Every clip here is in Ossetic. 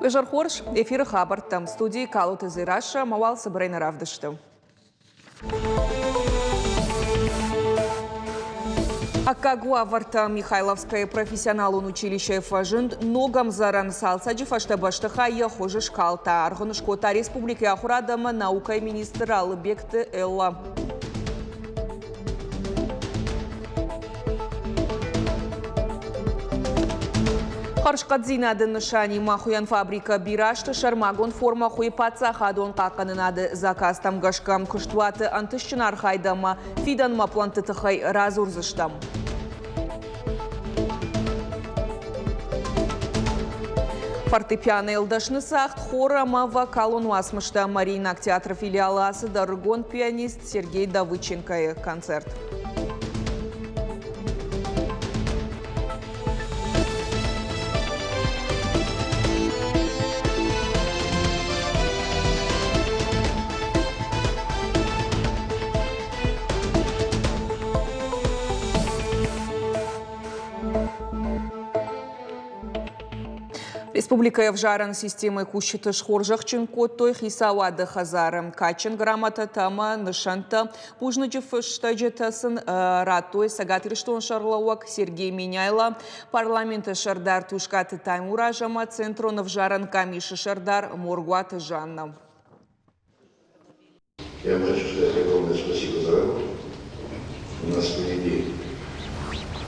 Уе зӕр хорз, эфиры хабӕрттӕм студийы Калоты Дзерассӕ ӕмӕ уал цыбырӕй нӕ равдысты. Аккаг уавӕртӕ Михайловскӕйы профессионалон училищӕйы фӕзынд ног ӕмдзӕрӕн цалцӕджы фӕстӕ бӕстыхай йӕ хуыз скалдта. Аргъ ын скодта республикӕйы ахуырад ӕмӕ наукӕйы министр Алыбегты Элла. Хӕрзхъӕддзинады нысанимӕ хуыйӕн фабрикӕ бирӕ азты сӕрмагонд формӕ хуыйы паддзахадон хъахъхъӕнынады заказтӕм гӕсгӕ куыстуаты ӕнтыстджын архайд ӕмӕ фидӕнмӕ плӕнтты тыххӕй радзурдзыстӕм. Фортепианойыл дӕсны цагъд хор ӕмӕ вокалон уацмыстӕ Мариинаг театры филиалы ацыд ӕрыгон пианист Сергей Давыченкойы концерт. Республикӕйы ӕвзарӕн системӕйы кусджыты схорзӕхджын кодтой хицауады хӕдзары. Кадджын грамотӕтӕ ӕмӕ нысӕнттӕ, бузныджы фыстӕджытӕ сын радтой Цӕгат Ирыстоны сӕргълӕууӕг Сергей Меняйло, парламенты сӕрдар Тускъаты Таймураз ӕмӕ Центрон ӕвзарӕн къамисы сӕрдар Моргуаты Жанна. Я вам хочу сказать огромное спасибо за работу. У нас впереди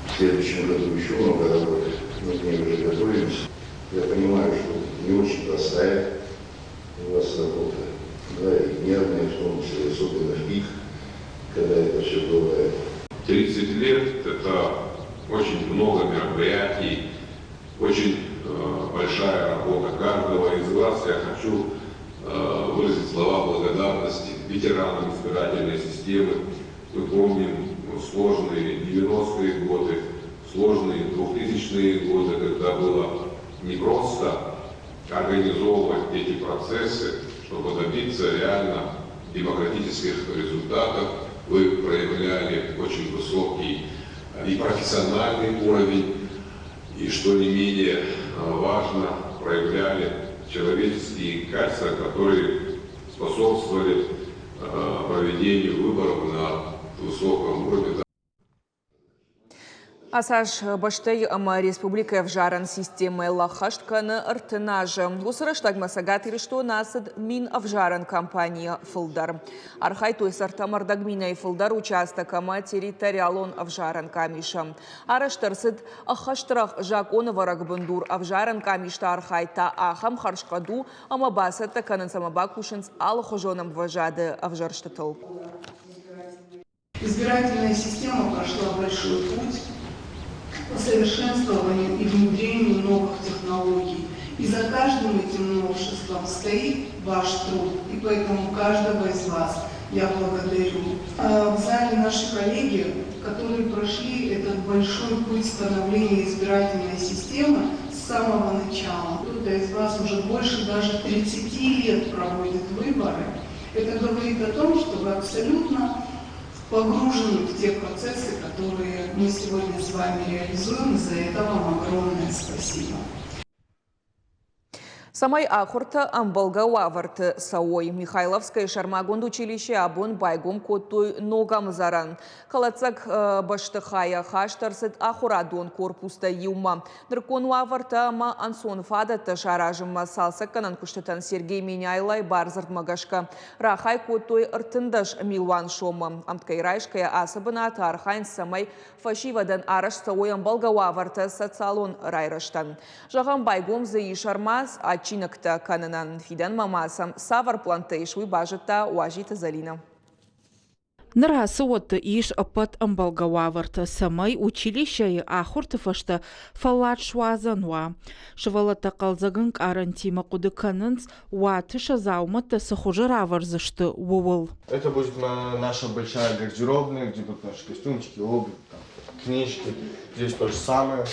в следующем году еще много работы. Мы к ней уже готовимся. Я понимаю, что не очень простая у вас работа, да, и нервная в том числе, особенно в пик, когда это все бывает. 30 лет – это очень много мероприятий, очень большая работа каждого из вас. Я хочу выразить слова благодарности ветеранам избирательной системы. Мы помним сложные 90-е годы, сложные 2000-е годы, когда было непросто организовывать эти процессы, чтобы добиться реально демократических результатов. Вы проявляли очень высокий и профессиональный уровень, и, что не менее важно, проявляли человеческие качества, которые способствовали проведению выборов на высоком уровне. Ацы аз бӕстӕйы ӕмӕ республикӕйы ӕвзарӕн системӕйыл ӕххӕст кӕны 30 азы. Уыцы рӕстӕгмӕ Цӕгат Ирыстоны ацыд 1000 ӕвзарӕн кампанийӕ фылдӕр. Архайдтой сӕртӕм ӕрдӕг минӕй фылдӕр участок ӕмӕ территориалон ӕвзарӕн къамисы. Арӕзт ӕрцыд ӕххӕстрӕгъ закъонӕвӕрӕг бындур ӕвзарӕн къамисты архайд та ахӕм хӕрзхъӕд у, ӕмӕ бацӕттӕ кӕнынц ӕмӕ бакусынц алыхуызон ӕмвӕзады ӕвзӕрстытыл. Избирательная система прошла большой путь по совершенствованию и внедрению новых технологий. И за каждым этим новшеством стоит ваш труд. И поэтому каждого из вас я благодарю. А в зале наши коллеги, которые прошли этот большой путь становления избирательной системы с самого начала. Кто-то из вас уже больше даже 30 лет проводит выборы. Это говорит о том, что вы абсолютно погружены в те процессы, которые мы сегодня с вами реализуем. За это вам огромное спасибо. Цӕмӕй ахуыртӕ ӕмбӕлгӕ уавӕрты цӕуой, Михайловскӕйы сӕрмагонд училище абон байгом кодтой ног ӕмдзӕрӕн. Кӕлӕддзаг бӕстыхайӕ хаст ӕрцыд ахуырадон корпустӕ иумӕ. Нырыккон уавӕртӕ ӕмӕ ӕнцон фадӕттӕ саразынмӕ цалцӕггӕнӕн куыстытӕн Сергей Меняйлойы бардзырдмӕ гӕсгӕ рахай кодтой 13 милуан сомы. Ӕмткӕй райсгӕйӕ ацы бынаты архайынц, цӕмӕй фӕсивӕдӕн арӕзт цӕуой ӕмбӕлгӕ уавӕртӕ социалон райрӕзтӕн. Зӕгъӕм, байгом дзы ис ӕрмадз адджинӕгтӕ кӕнынӕн. Фидӕнмӕ ма сӕм цавӕр пълӕнттӕ ис, уый базыдта Уазиты Зӕлинӕ. Ныр ацы уӕтты ис ӕппӕт ӕмбӕлгӕ уавӕртӕ, цӕмӕй училищӕйы ахуырты фӕстӕ фӕллад суадзӕн уа. Сывӕллӕттӕ хъӕлдзӕг ӕнкъарӕнтимӕ хъуыды кӕнынц, уаты сӕ дзаумӕттӕ цы хуызы равӕрдзысты, ууыл. Это будет наша большая гардеробная, где будут наши костюмчики, обувь, там, книжки. Здесь то же самое.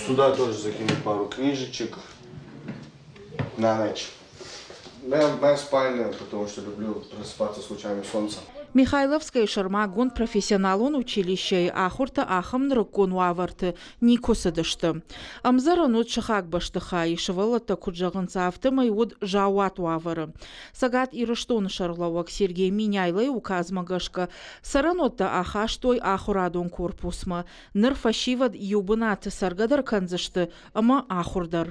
Сюда тоже закину пару книжечек на ночь. Моя спальня, потому что люблю просыпаться с лучами солнца. Михайловскӕйы сӕрмагонд профессионалон училищӕйы ахуыртӕ ахӕм нырыккон уавӕрты никуы цыдысты. Ӕмдзӕрӕн уыд сыхаг бӕстыхайы, сывӕллӕттӕ куыд зӕгъынц, афтӕмӕй уыд заууат уавӕры. Цӕгат Ирыстоны сӕргълӕууӕг Сергей Меняйлойы указмӕ гӕсгӕ цӕрӕнуӕттӕ ахастой ахуырадон корпусмӕ. Ныр фӕсивӕд иу бынаты цӕргӕ дӕр кӕндзысты ӕмӕ ахуыр дӕр.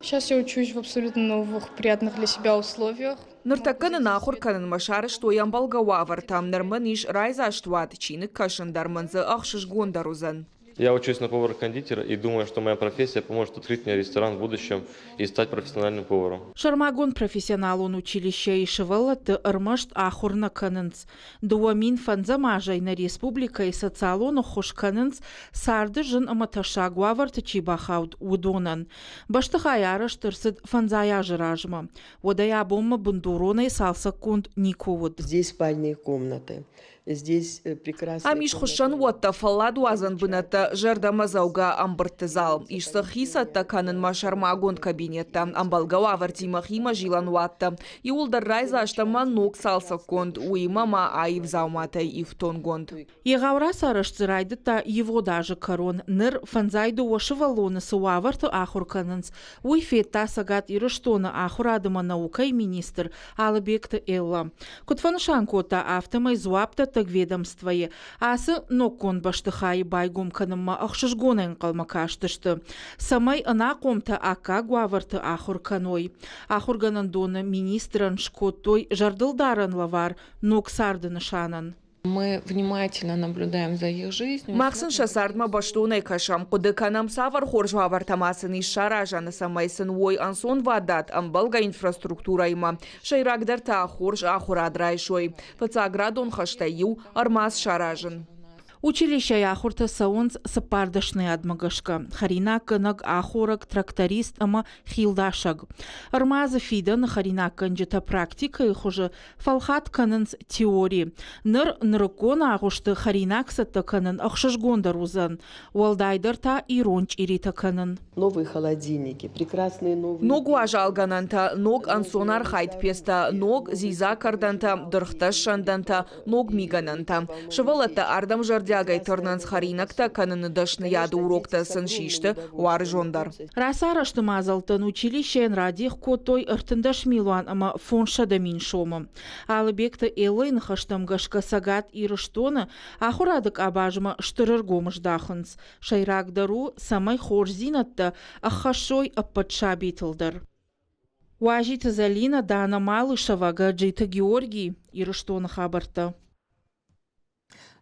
Сейчас я учусь в абсолютно новых, приятных для себя условиях. Ныртӕккӕ нын ахуыр кӕнынмӕ сарӕзтой ӕмбӕлгӕ уавӕртӕ. Ныр мын ис райдзаст уат, чиныг кӕсын дӕр мын дзы ӕхсызгондӕр уыдзӕн. Я учусь на повара-кондитера и думаю, что моя профессия поможет открыть мне ресторан в будущем и стать профессиональным поваром. Сӕрмагонд профессионалон училищӕйы сывӕллӕтты ӕрмӕст ахуыр нӕ кӕнынц. 2005 азӕй нӕ республикӕйы социалон ӕххуыс кӕнынц, царды зын ӕмӕ тӕссаг уавӕрты чи бахауд, уыдонӕн. Бӕстыхай арӕзт ӕрцыд фӕндзай азы размӕ. Уӕдӕй абонмӕ бындуронӕй цалцӕггонд никуы уыд. Здесь спальные комнаты. Здесь прекрасные Ам ис хуыссӕн уӕттӕ, фӕлладуадзӕн бынӕттӕ, зӕрдӕмӕдзӕугӕ ӕмбырдты зал. Ис дзы хи цӕттӕ кӕнынмӕ сӕрмагонд кабинеттӕ, ӕмбӕлгӕ уавӕртимӕ химӕзилӕн уаттӕ. Иууылдӕр райдзаст ӕмӕ ног цалцӕггонд, уыимӕ ма аив дзауматӕй ифтонгонд. Егъау рацарӕзт дзы райдыдта ивгъуыд азы кӕрон. Ныр фӕндзай дыууӕ сывӕллоны цы уавӕрты ахуыр кӕнынц, уый федта Цӕгат Ирыстоны ахуырад ӕмӕ наукӕйы министр Алыбегты Эллӕ. Куыд фӕнысан кодта, афтӕмӕй дзуапдӕттӕг ведомствойы ацы ноггонд бӕстыхайы байгом кӕнынмӕ ӕхсызгонӕй ӕнхъӕлмӕ кастысты, цӕмӕй ӕнахъомтӕ аккаг уавӕрты ахуыр кӕной. Ахуыргӕнӕндоны министрӕн скодтой зӕрдылдарӕн лӕвар ног царды нысанӕн. Мы внимательно наблюдаем за их жизнью. Мах сын сӕ цардмӕ бӕстонӕй кӕсӕм, хъуыды кӕнӕм, цавӕр хорз уавӕртӕ ма сын ис саразӕн, цӕмӕй сын уой ӕнцонвадат, ӕмбӕлгӕ инфраструктурӕимӕ. Сӕйрагдӕр та хорз ахуырад райсой. Фыццаградон хӕстӕй иу ӕрмадз саразын. Училищӕйы ахуыртӕ цӕуынц цыппар дӕсныйадмӕ гӕсгӕ: хӕринаггӕнӕг, ахорӕг, тракторист ӕмӕ хилдасӕг. Ӕрмадзы фидӕны хӕринаггӕнджытӕ практикӕйы хуызы фӕлхат кӕнынц теори. Ныр нырыккон агъуысты хӕринаг цӕттӕ кӕнын ӕхсызгондӕр уыдзӕн, уӕлдайдӕр та ирон чъиритӕ кӕнын. Новые холодильники, прекрасные новые. Ног уазалгӕнӕнтӕ, ног ӕнцонархайд пецтӕ, ног дзидзакӕрдӕнтӕ, дыргътӕ ссӕндӕнтӕ, ног мигӕнӕнтӕ. Сывӕллӕттӕ ардӕм зӕрдиагӕй тырнынц хӕринӕгтӕ кӕныны дӕсныйады уроктӕ сын систы уарзондӕр. Рацарӕзты мадзӕлттӕн училищейӕн радих кодтой 13 милуан ӕмӕ 500 мин сомы. Алыбегты Эллӕйы ныхӕстӕм гӕсгӕ Цӕгат Ирыстоны ахуырады къабазмӕ стыр ӕргом здахынц. Сӕйрагдӕр у, цӕмӕй хорздзинӕдтӕ ӕххӕссой ӕппӕт сабитыл дӕр. Уазиты Зӕлинӕ, Дана Малышева, Гӕджиты Георгий, Ирыстоны хабӕрттӕ.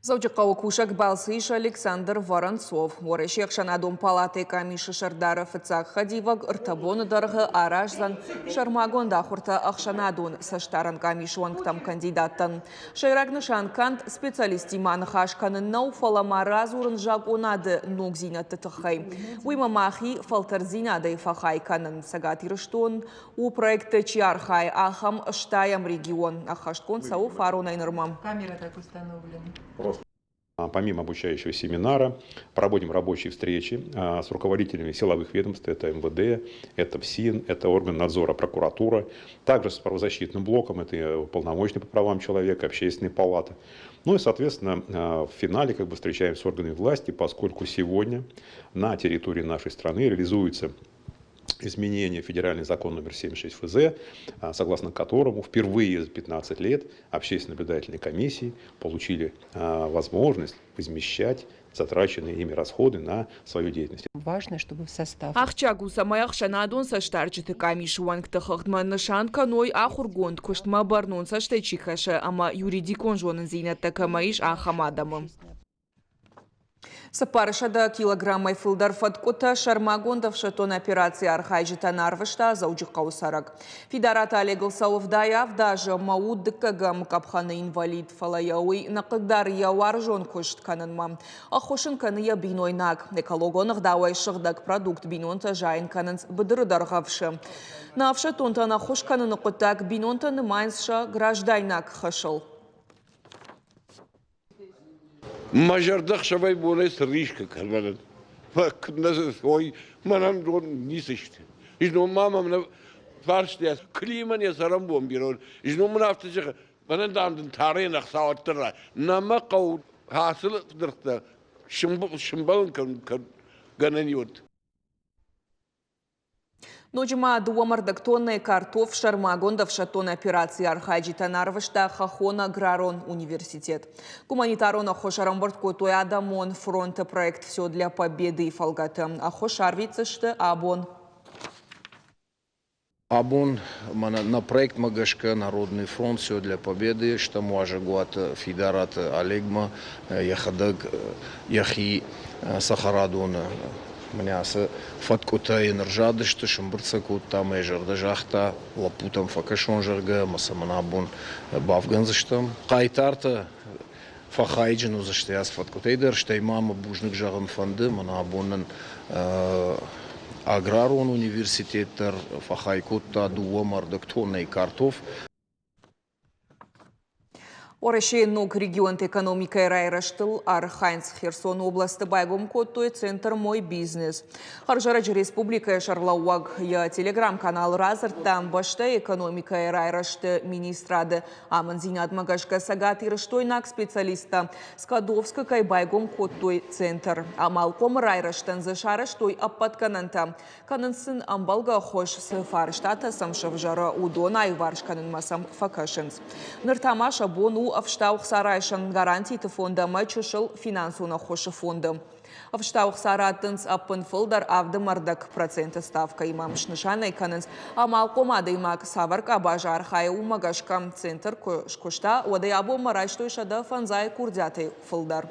Дзӕуджыхъӕуы кусӕг балцы ис Александр Воронцов. Уӕрӕсейы ӕхсӕнадон палатӕйы къамисы сӕрдары фыццаг хӕдивӕг ӕртӕ боны дӕргъы араздзӕн сӕрмагонд ахуыртӕ ӕхсӕнадон цӕстдарӕн къамисы уӕнгтӕм кандидаттӕн. Сӕйраг нысан канд специалисттимӕ ныхас кӕнын нӕу, фӕлӕ ма радзурын закъонады ногдзинӕдты тыххӕй. Уыимӕ ма хи фӕлтӕрддзинадӕй фӕхай кӕнын. Цӕгат Ирыстон у проекты чи архайы, ахӕм стайӕм регион. Ӕххӕстгонд цӕуы фаронӕй нырмӕ. Камера так установлена. Помимо обучающего семинара, проводим рабочие встречи с руководителями силовых ведомств, это МВД, это ФСИН, это орган надзора, прокуратура, также с правозащитным блоком, это уполномоченный по правам человека, общественные палаты. Ну и, соответственно, в финале как бы встречаемся с органами власти, поскольку сегодня на территории нашей страны реализуется изменение федеральный закон номер 76 ФЗ, согласно которому впервые за 15 лет общественные наблюдательные комиссии получили возможность возмещать затраченные ими расходы на свою деятельность. Важно, чтобы в состав. Ахсджиаг у, цӕмӕй ӕхсӕнадон цӕстдарджыты къамисы уӕнгты хыгъдмӕ нысан кӕной ахуыргонд, куыстмӕ бӕрнон цӕстӕй чи кӕсы ӕмӕ юридикон зонындзинӕдтӕ кӕмӕ ис, ахӕм адӕмы. 400 килограммӕй фылдӕр фӕткъуытӕ сӕрмагонд ӕфсӕддон операцийы архайджытӕн арвыста Дзӕуджыхъӕуы цӕрӕг. Фидараты Олегыл цӕуы 77 азы ӕмӕ у дыккӕгӕм къӕпхӕны инвалид, фӕлӕ йӕ уый нӕ хъыгдары йӕ уарзон куыст кӕнынмӕ. Ӕххуыс ын кӕны йӕ бинойнаг. Экологон ӕгъдауӕй сыгъдӕг продукт бинонтӕ зайын кӕнынц быдыры дӕргъӕвсы. Нӕ ӕфсӕддонтӕн ӕххуыс кӕныны хъуыддаг бинонтӕ нымайынц сӕ граждайнаг хӕсыл. Мӕ зӕрдӕ ӕхсӕвӕй-бонӕй цы рисгӕ кӕнӕн, куыд нӕ ой, мӕнӕн дон ницы сты. Знон ма мӕм нӕ фарстӕ, климӕн йӕ цӕрӕнбон бирӕ. Знон мын афтӕ зӕгъы, Мӕнӕн, дам, дын тарӕн ӕхца уӕддӕр нӕ мӕ хъӕуы ацы дыргътӕ сымбӕлын гӕнӕн уыд. Ноджы ма дыууӕ тоннӕйы картоф сӕрмагонд ӕфсӕддон операцийы архайджытӕн арвыста Хӕххон аграрон университет. Гуманитарон ӕххуыс ӕрӕмбырд кодтой адӕмон фронты проект «Все для победы» фӕлгӕты. Ӕххуыс арвитдзысты абон. Абон мӕнӕ нӕ проектмӕ гӕсгӕ Народный фронт «Все для победы» стӕм уазӕгуаты Фидараты Олегмӕ, йӕхӕдӕг йӕхи цӕхӕрадоны мӕнӕ ацы фӕткъуытӕ йын ӕрзадысты, сӕмбырд сӕ кодта ӕмӕ йӕ зӕрдӕ загъта, лӕппутӕм фӕкӕсон, зӕгъгӕ, ӕмӕ сӕ мӕнӕ абон бавгӕндзыстӕм. Хъайтартӕ фӕхайджын уыдзысты ацы фӕткъуытӕй дӕр, стӕй ма мӕ бузныг зӕгъын фӕнды, мӕнӕ абон нын аграрон университет дӕр фӕхай кодта дыууӕ ӕрдӕг тоннӕйы картоф. Уӕрӕсейы ног регионты экономикӕйы райрӕзтыл архайынц. Херсоны областы байгом кодтой центр «Мой бизнес». Хӕрзӕрӕджы республикӕйы сӕргълӕууӕг йӕ телеграм-каналы радзырдта, бӕстӕйы экономикӕйы райрӕзты министрады Амынддзинадмӕ гӕсгӕ цӕгатирыстойнаг специалисттӕ Скадовскы кӕй байгом кодтой центр. Амалхъомы райрӕзтӕн дзы сарӕзтой ӕппӕт гӕнӕнтӕ. Кӕнынц сын ӕмбӕлгӕ ӕххуыс, цы фарстатӕ сӕм сӕвзӕры, уыдон аиуварс кӕнынмӕ сӕм фӕкӕсынц. Ныр та ма сӕ бон у ӕфстау ӕхца райсын гарантиты фонд ӕмӕ чысыл финансон ӕххуысы фонды. Ӕфстау ӕхца раттынц ӕппынфылдӕр 7.5 проценты ставкӕимӕ. Снысан ӕй кӕнынц, амалхъом адӕймаг цавӕр къабазы архайы, уымӕ гӕсгӕ. Центр куы скуыста, уӕдӕй абонмӕ райстой 105 курдиатӕй фылдӕр.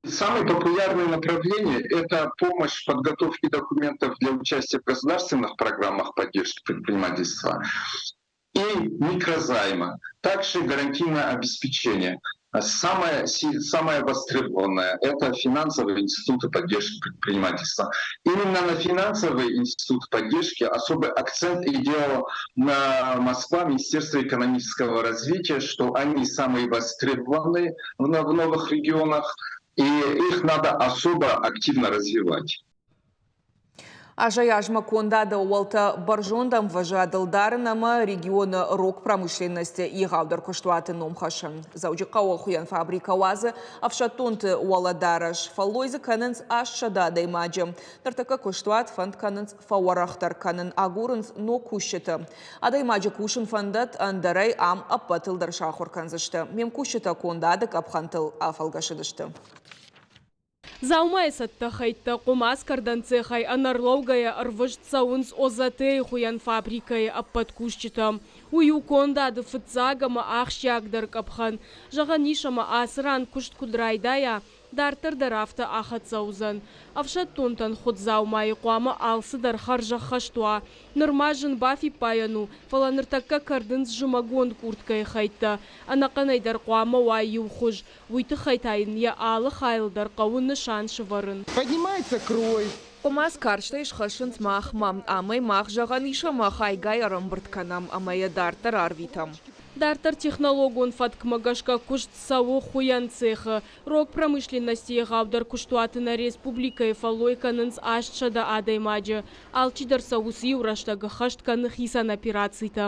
Самое популярное направление – это помощь в подготовке документов для участия в государственных программах поддержки предпринимательства и микрозайма, также гарантийное обеспечение. Самое, самое востребованное – это финансовые институты поддержки предпринимательства. Именно на финансовые институты поддержки особый акцент и делала на Москва, Министерство экономического развития, что они самые востребованные в новых регионах, и их надо особо активно развивать. Азӕй-азмӕ кондады ӕууӕлтӕ бӕрзонд ӕмвӕзадыл дарын ӕмӕ регионы рог промышленности егъаудӕр куыстуаты ном хӕссын. Дзӕуджыхъӕуы хуыйӕн фабрикӕ уадзы ӕфсӕддонты уӕлӕдарӕс. Фӕллой дзы кӕнынц 800 адӕймаджы. Ныртӕккӕ куыстуат фӕнд кӕнынц фӕуӕрӕхдӕр кӕнын, агурынц ног кусджыты. Адӕймаджы кусын фӕндӕт, ӕндӕрӕй ам ӕппӕтыл дӕр сахуыр кӕндзысты. Ме мкусджытӕ кондады къӕпхӕнтыл афӕлгӕсыдысты. Дзаумайы цӕттӕ хӕйттӕ хъуымацкӕрдӕн цехӕй ӕнӕрлӕугӕйӕ ӕрвыст цӕуынц ОЗТ-йы хуыйӕн фабрикӕйы ӕппӕт кусджытӕм. Уый у кондады фыццаг ӕмӕ ахсджиагдӕр къӕпхӕн. Зӕгъӕн ис, ӕмӕ ацы ран куыст куыд райдайа, дарддӕр дӕр афтӕ ахӕццӕ уыдзӕн. Ӕфсӕддонтӕн хуыд дзаумайы хъуамӕ алцыдӕр хӕрзӕххӕст уа. Нырма зын бафиппайӕн у, фӕлӕ ныртӕккӕ кӕрдынц зымӕгон къурткӕйы хӕйттӕ. Ӕнӕхъӕнӕй дӕр хъуамӕ уа иу хуыз. Уый тыххӕй та йын йӕ алы хайыл дӕр хъӕуы нысан сывӕрын. Поднимается крой. Хъуымац карстӕй схӕссынц махмӕ. Амӕй мах зӕгъӕн ис ӕмӕ хайгай ӕрӕмбырд кӕнӕм ӕмӕ йӕ дарддӕр арвитӕм. Дарддӕр технологон фӕткмӕ гӕсгӕ куыст цӕуы хуыйӕн цехы. Рог промышленности егъаудӕр куыстуаты нӕ республикӕйы фӕллой кӕнынц 800 адӕймаджы. Алчидӕр сӕ уыцы-иу рӕстӕг ӕххӕст кӕны хицӕн операцитӕ.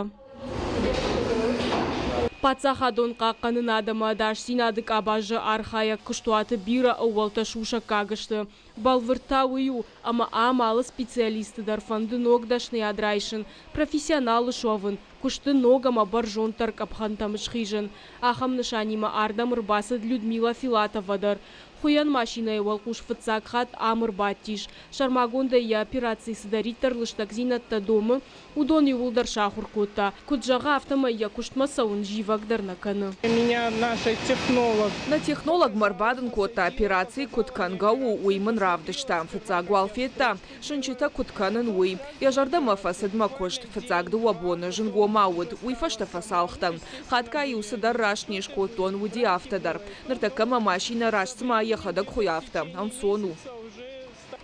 Паддзахадон хъахъхъӕнынад ӕмӕ ӕдасдзинады къабазы архайӕг куыстуаты бирӕ ӕууӕлтӕ сусӕггаг сты. Бӕлвырд та уый у, ӕмӕ ам алы специалисты дӕр фӕнды ног дӕсныйад райсын, профессионал суӕвын, куысты ног ӕмӕ бӕрзонддӕр къӕпхӕнтӕм схизын. Ахӕм нысанимӕ ардӕм ӕрбацыд Людмила Филатова дӕр. Хуыйӕн машинӕйы уӕлхъус фыццаг хатт ам ӕрбадтис. Сӕрмагондӕй йӕ операци цыдӕриддӕр лыстӕгдзинӕдтӕ домы, уыдон иууылдӕр сахуыр кодта. Куыд зӕгъы, афтӕмӕй йӕ куыстмӕ цӕуын зивӕг дӕр нӕ кӕны. Меня наша технолог. Нӕ технолог мӕ ӕрбадын кодта, операци куыд кӕнгӕ у, уый мын равдыста. Фыццаг уал федта, сынчытӕ куыд кӕнын, уый. Йӕ зӕрдӕмӕ фӕцыд мӕ куыст. Фыццаг дыууӕ боны зынгомау уыд, уый фӕстӕ фӕцалх дӕн. Хатгай-иу цыдӕр раст не скодтон, уыди афтӕ дӕр. Ныртӕккӕ мӕ машинӕ раст цыма йӕхӕдӕг хуыйы, афтӕ. Ӕнцон у.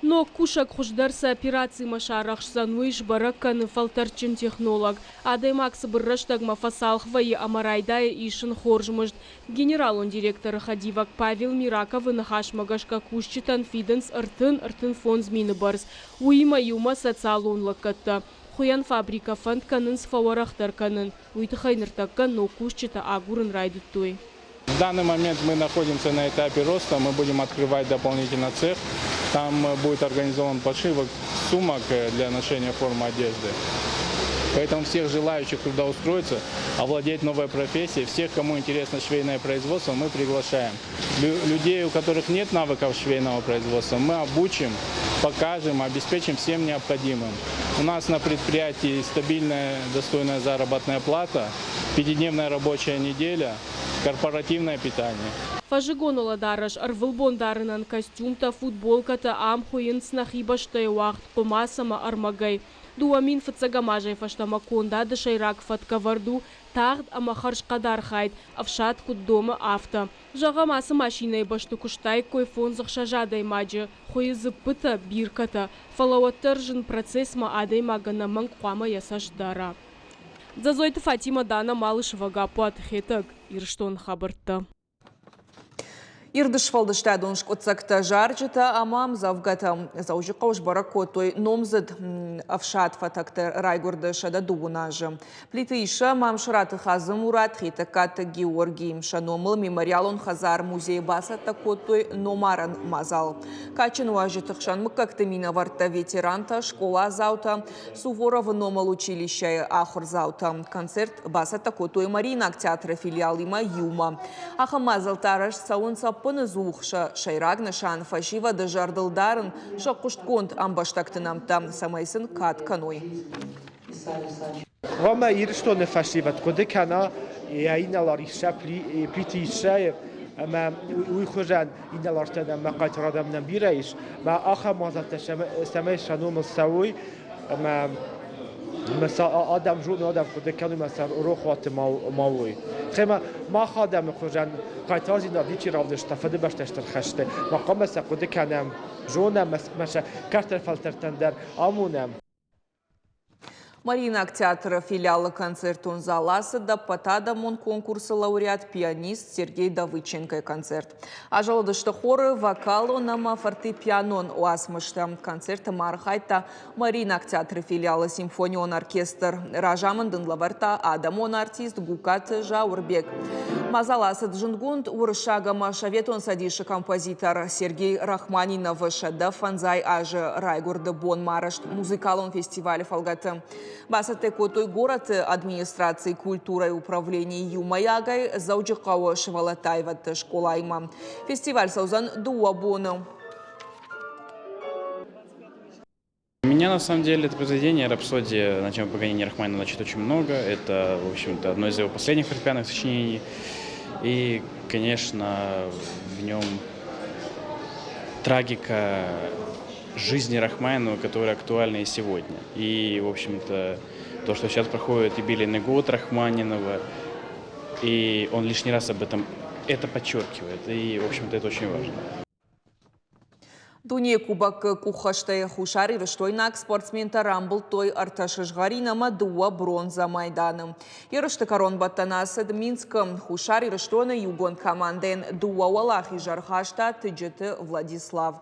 Ног кусӕг хуыздӕр цы операцимӕ сарӕхсдзӕн, уый сбӕрӕг кӕны фӕлтӕрдджын технолог. Адӕймаг цыбыр рӕстӕгмӕ фӕцалх вӕййы ӕмӕ райдайы исын хорз мызд. Генералон директоры хӕдивӕг Павел Мираковы ныхасмӕ гӕсгӕ кусджытӕн фидынц 35 мины бӕрц. Уыимӕ иумӕ социалон лӕггӕдтӕ. Хуыйӕн фабрикӕ фӕнд кӕнынц фӕуӕрӕхдӕр кӕнын, уый тыххӕй ныртӕккӕ ног кусджытӕ агурын райдыдтой. В данный момент мы находимся на этапе роста, мы будем открывать дополнительно цех. Там будет организован подшивок сумок для ношения формы одежды. Поэтому всех желающих трудоустроиться, овладеть новой профессией, всех, кому интересно швейное производство, мы приглашаем. Людей, у которых нет навыков швейного производства, мы обучим, покажем, обеспечим всем необходимым. У нас на предприятии стабильная, достойная заработная плата, пятидневная рабочая неделя, корпоративное питание. Фӕззыгон уӕлӕдарӕс ӕрвылбон дарынӕн костюмтӕ, футболкӕтӕ ам хуыйынц нӕхи бӕстӕйы уагъд хъуымац ӕмӕ ӕрмӕгӕй. 2001 азӕй фӕстӕмӕ кондады сӕйраг фӕткӕвӕрд у тагъд ӕмӕ хӕрзхъӕд архайд, ӕфсад куыд домы, афтӕ. Зӕгъӕм, ацы машинӕйы бӕсты куыстаиккой фондз-ӕхсӕз адӕймаджы, хуыйы дзыппытӕ, биркӕтӕ, фӕлӕ уӕддӕр зын процессмӕ адӕймаг ӕнӕмӕнг хъуамӕ йӕ цӕст дара. Дзӕдзойты Фатимӕ, Дана Малышева, Гаппуаты Хетӕг, Ирыстоны хабӕрттӕ. Ирд сфӕлдыстадон скъуыддзӕгтӕ, зарджытӕ ӕмӕ ӕмдзӕвгӕтӕ Дзӕуджыхъӕуы сбӕрӕг кодтой номдзыд ӕфсадфӕтӕгты райгуырды 120 азы. Плиты Иссӕ, Мамсыраты Хадзымурат, Хетӕгкаты Георгий сӕ номыл мемориалон хӕдзар-музейы бацӕттӕ кодтой номарӕн мадзал. Кадджын уазджыты хсӕн мыггӕгты минӕвӕрттӕ, ветерантӕ, скъоладзаутӕ, Суворовы номыл училищӕйы ахуырдзаутӕ концерт бацӕттӕ кодтой Мариинаг театры филиалимӕ иумӕ. Ахӕм мадзӕлттӕ арӕзт цӕуынц ӕппыныдзух сӕ сӕйраг нысан фӕсивӕды зӕрдыл дарын сӕ хъуыстгонд ӕмбӕстӕгты нӕмттӕ, цӕмӕй сын кад кӕной. Хъуамӕ Ирыстоны фӕсивӕд хъуыды кӕна йӕ инӕлар Иссӕ Плиты Иссӕйы ӕмӕ уый хуызӕн инӕлартӕ ӕмӕ хъайтар адӕм нӕм бирӕ ис. Мӕ ахӕм мадзӕлттӕ цӕмӕй сӕ номыл цӕуой ӕмӕ сӕ адӕм зоной, адӕм хъуыды кӕной ӕмӕ сӕ рохуаты ма уой. Гъемӕ мах адӕмы хуызӕн хъайтардзинад ничи равдыста Фыдыбӕстӕ Стыр хӕсты. Ма хъуамӕ сӕ хъуыды кӕнӕм, зонӕм ӕмӕ сӕ кӕстӕр фӕлтӕртӕн дӕр амонӕм. Мариинаг театры филиалы концертон зал ацыд ӕппӕтадӕмон конкурсы лауреат пианист Сергей Давыдченкойы концерт. Азӕлыдысты хоры, вокалон ӕмӕ фортепианон уацмыстӕ. Концерты ма архайдта Мариинаг театры филиалы симфонион оркестр. Разамынд ын лӕвӕрдта адӕмон артист Гукаты Зауырбег. Мадзал ацыд зындгонд уырыссаг ӕмӕ Советон Цӕдисы композитор Сергей Рахманиновы 105 азы райгуырды бонмӕ арӕзт музыкалон фестивалы фӕлгӕты. Бацӕттӕ кодтой горӕты администрацийы культурӕйы управленийы иумӕйагӕй Дзӕуджыхъӕуы сывӕллӕтты аивӕдты скъолаимӕ. Фестиваль цӕудзӕн дыууӕ боны. Меня на самом деле это произведение «Рапсодия на тему Паганини Рахманинова» значит очень много. Это, в общем-то, одно из его последних фортепианных сочинений. И, конечно, в нем трагика жизни Рахманинова, которая актуальна и сегодня. И, в общем-то, то, что сейчас проходит юбилейный год Рахманинова, и он лишний раз об этом это подчеркивает. И, в общем-то, это очень важно. Дунейы кубокы къуххӕстӕй хуссарирыстойнаг спортсментӕ рамбылдтой ӕртӕ сызгъӕрин ӕмӕ дыууӕ бронзӕ майданы. Ерысты кӕронбӕттӕн ацыд Минскы. Хуссар Ирыстоны иугонд командӕйӕн дыууӕ уӕлахиз ӕрхаста Тыджыты Владислав.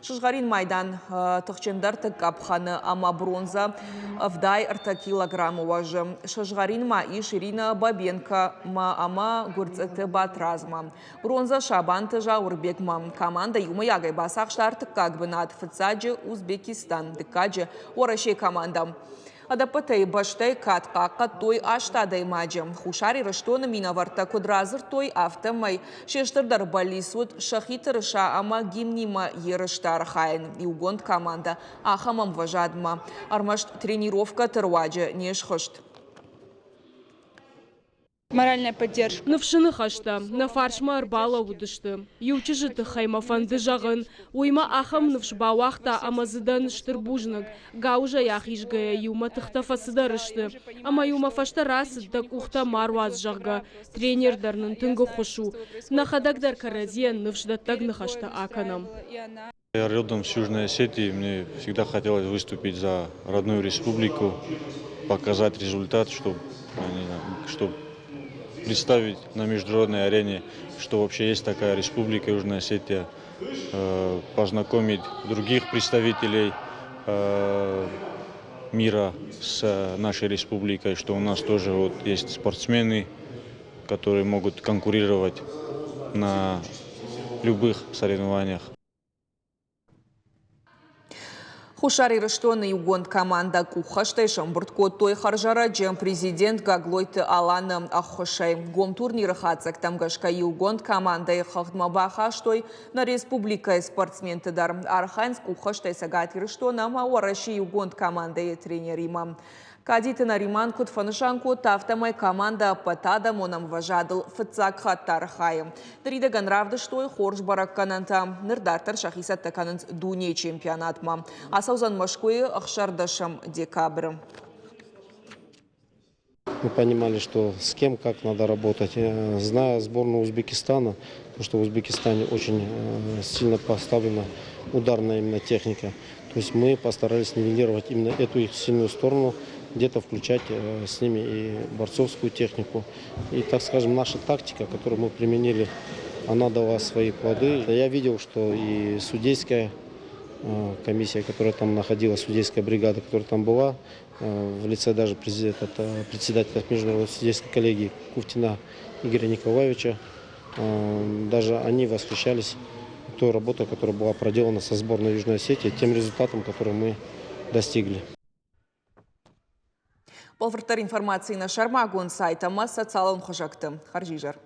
Сызгъӕрин майдан тыхджындӕрты къӕпхӕны ӕмӕ бронзӕ 73 килограммы уӕзы. Сызгъӕрин ма ис Ирина Бабенко ӕмӕ Гуырцъыты Батразмӕ. Бронзӕ Сабанты Зауырбегмӕ. Командӕ иумӕйагӕй бацахста ӕртыккаг бынат, фыццаджы Узбекистан, дыккаджы Уӕрӕсейы командӕ. Ӕдӕппӕтӕй бӕстӕйы кад хъахъхъӕдтой аст адӕймаджы. Хуссар Ирыстоны минӕвӕрттӕ куыд радзырдтой, афтӕмӕй се стырдӕр бӕллиц уыд сӕхи тырыса ӕмӕ гимнимӕ ерысты архайын. Иугонд командӕ ахӕм ӕмвӕзадмӕ ӕрмӕст тренировкӕты руаджы не схызт. Моральная поддержка. Ныфсы ныхӕстӕ нӕ фарсмӕ ӕрбалӕууыдысты. Иу чызджы тыххӕй мӕ фӕнды зӕгъын, уый мӕ ахӕм ныфс бауагъта ӕмӕ дзы дӕн стыр бузныг. Гауызӕй ахизгӕйӕ иу мӕ тыхтӕ фӕцыдӕр сты, ӕмӕ-иу мӕ фӕстӕ рацыд, дӕ къухтӕ ма руадз, зӕгъгӕ. Тренер дӕр нын тынг ӕххуыс у. Нӕхӕдӕг дӕр кӕрӕдзийӕн ныфсдӕттӕг ныхӕстӕ акӕнӕм. Я родом с Южной Осетии, мне всегда хотелось выступить за родную республику, показать результат, чтобы, чтобы представить на международной арене, что вообще есть такая республика Южная Осетия, познакомить других представителей мира с нашей республикой, что у нас тоже вот есть спортсмены, которые могут конкурировать на любых соревнованиях. Хуссар Ирыстоны иугонд командӕ къуххӕстӕй сӕмбырд кодтой хӕрзӕрӕджы президент Гаглойты Аланы ӕххуысӕй. Гом турниры хатдзӕгтӕм гӕсгӕ иугонд командӕйы хыгъдмӕ бахастой нӕ республикӕйы спортсменты дӕр. Архайынц къуххӕстӕй Цӕгат Ирыстон ӕмӕ Уӕрӕсейы иугонд командӕйы тренеримӕ. Кадиты Нариман куыд фӕнысан кодта, афтӕмӕй командӕ ӕппӕтадӕмон ӕмвӕзадыл фыццаг хатт архайы. Ныридӕгӕн равдыстой хорз бӕрӕггӕнӕнтӕ. Ныр дарддӕр сӕхи цӕттӕ кӕнынц дунейы чемпионатмӕ. Ацӕудзӕн Мӕскуыйы 16 декабры. Мы понимали, что с кем как надо работать. Зная сборную Узбекистана, потому что в Узбекистане очень сильно поставлена ударная именно техника. То есть мы постарались нивелировать именно эту их сильную сторону, где-то включать с ними и борцовскую технику. И, так скажем, наша тактика, которую мы применили, она дала свои плоды. Я видел, что и судейская комиссия, которая там находилась, судейская бригада, которая там была, в лице даже председателя Международной судейской коллегии Куфтина Игоря Николаевича, даже они восхищались той работой, которая была проделана со сборной Южной Осетии, тем результатом, который мы достигли. Бӕлвырддӕр информаци нӕ сӕрмагонд сайт ӕмӕ социалон хызӕгты. Хӕрзизӕр.